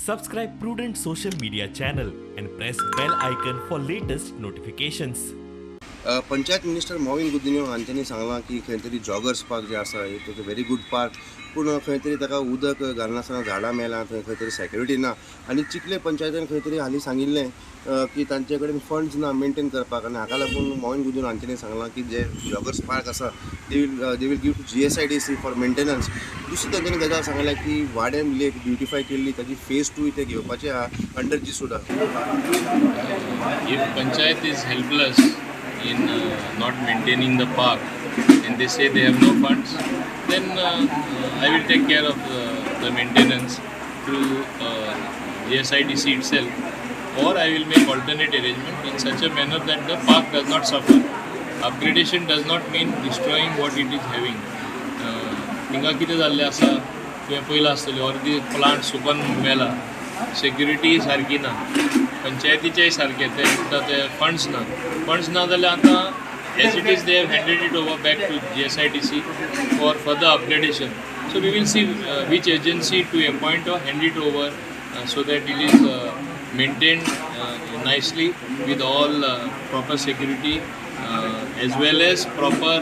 Subscribe Prudent social media channel and press bell icon for latest notifications. Panchayat minister Mauvin Godinho हांच्यांनी सांगलां की खंय तरी joggers park जे आसा it's a very good park, पूण खंय तरी ताका उदक घालनासतना झाडां मेलां, थंय खंय तरी सेक्युरिटी ना आनी चिखले पंचायतीन खंय तरी हालीं सांगिल्लें की तांचे कडेन फंड्स ना मेंटेन करपाक आनी हाका लागून मॉविन गुदिन्हो हांच्यांनी सांगलां की जे जॉगर्स पार्क आसा they will give to GSIDC for maintenance. दुसरी तांच्यांनी गजाल सांगल्या की वाडेम लेक ब्युटिफाय केल्ली ताची फेज 2 ते घेवपाचे आहा under GSUDA. If panchayat is helpless in not maintaining the park and they say they have no funds, then I will take care of the maintenance through GSIDC itself, or I will make alternate arrangement in such a manner that the park does not suffer. Upgradation does not mean destroying what it is having. हिंगा कितें जाल्लें आसा तुवें पयलां आसतलें, अर्दी plant सुकून मेला, सेक्युरिटी सारकी ना, पंचायतीचेय सारकें ते म्हणटा ते फंड्स ना, फंड्स ना जाल्यार आतां as it is they have handed it over back to GSIDC for further upgradation. So we will see which agency to appoint or hand it over so that it is maintained nicely with all proper security as well as proper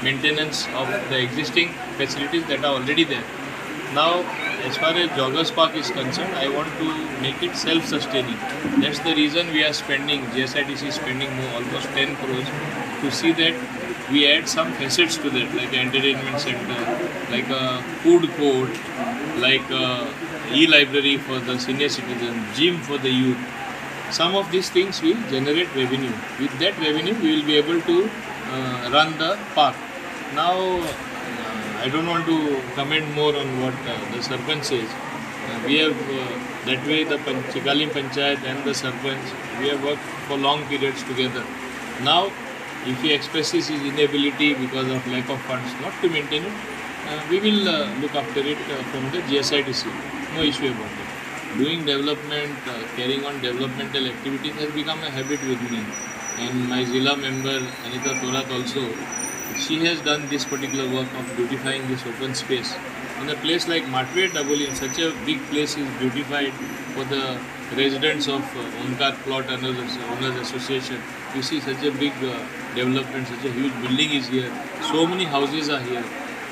maintenance of the existing facilities that are already there. Now, as far as Joggers Park is concerned, I want to make it self-sustaining. That's the reason we are spending, GSIDC is spending more, almost 10 crores to see that we add some facets to that, like entertainment center, like a food court, like a e-library for the senior citizen, gym for the youth. Some of these things will generate revenue. With that revenue, we will be able to run the park. Now, I don't want to comment more on what the Sarpanch says. We have, that way the Chicalim Panchayat and the Sarpanch, we have worked for long periods together. Now, if he expresses his inability because of lack of funds not to maintain it, we will look after it from the GSIDC. No issue about it. Doing development, carrying on developmental activities has become a habit with me. And my Zilla member Anita Thorat also, she has done this particular work of beautifying this open space. In a place like Matve Dabolim, such a big place is beautified for the residents of Onkar Plot Owners Association. You see such a big development, such a huge building is here, so many houses are here.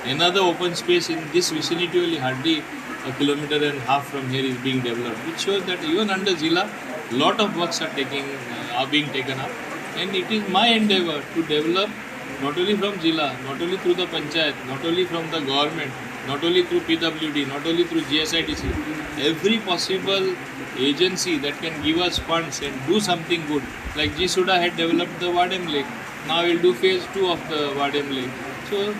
Another open space in this vicinity, only hardly a kilometer and a half from here, is being developed, which shows that even under Zilla, lot of works are being taken up. And it is my endeavor to develop not only from Zilla, not only through the Panchayat, not only from the government, not only through PWD, not only through GSIDC, every possible agency that can give us funds and do something good. Like GSUDA had developed the Vadem Lake, now we will do phase 2 of the Vadem Lake. So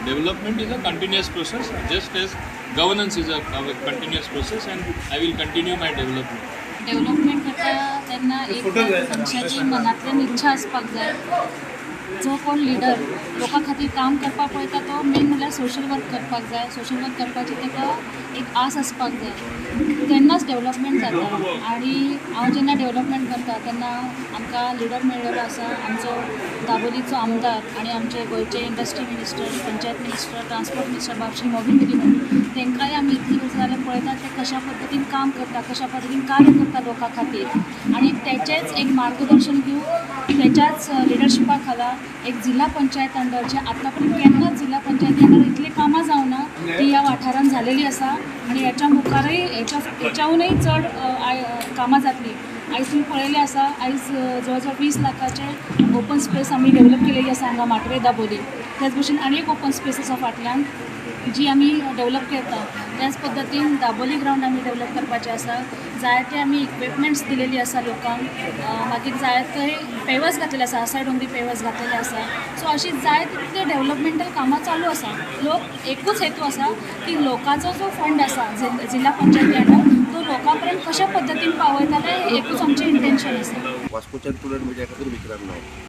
development is a continuous process, just as governance is a continuous process, and I will continue my development. Development करता तेन्ना एक मनशाची मनांतल्यान इच्छा आसपाक जाय. जो कोण लिडर लोकां खातीर काम करपाक पळयता तो मेन म्हणल्यार सोशल वर्क करपाक जाय. सोशल वर्क करपाची ताका एक आस आसपाक जाय, तेन्नाच डेवलपमेंट जाता. आनी हांव जेन्ना डेवलपमेंट करता तेन्ना आमकां लिडर मेळ्ळेलो आसा, आमचो दाबोलीचो आमदार आनी आमचे गोंयचे industry minister, panchayat minister, transport minister बाब श्री मॉविन गुदिन्हो, तांकांय आमी इतली वर्सां जाल्यार पळयता ते कशा पद्दतीन काम करता, कशा पद्दतीन कार्य करता लोकां खातीर. आनी तेचेंच एक मार्गदर्शन घेवन तेच्याच लिडरशिपा खाला एक जिल्हा पंचायत अंडर, जे आतां पर्यंत केन्नाच जिल्हा पंचायती अंडर इतली कामां जावना ती ह्या वाठारांत झालेली आसा आनी ह्याच्या मुखारय ह्याच्याहूनय चड कामां जातली. आयज तुमी पळयलें आसा, आयज जवळ जवळ 20 लाखाचे ओपन स्पेस आमी डेवलप केलेली आसा हांगा माटवे दाबोली. त्याच भशेन आनी एक ओपन स्पेस आसा फाटल्यान जी आमी डेवलप करता. त्याच पद्दतीन दाबोली ग्रावंड आमी डेवलप करपाचें आसा. जायते आमी इक्विपमेंट्स दिलेली आसा लोकांक, मागीर जायते पेवर्स घातलेले आसा, आसाय डोंगरी पेवर्स घातलेले आसा. सो अशी जाय तितले डेवलपमेंटल कामां चालू आसा. लोक एकूच हेतू आसा की लोकांचो जो फंड आसा जिल्हा पंचायती अंडर तो लोकां पर्यंत कशा पद्दतीन पावयतले, एकूच आमचें इंटेन्शन आसा. वास्कोच्यान प्रुडंट मिडिया खातीर विक्रम नायक.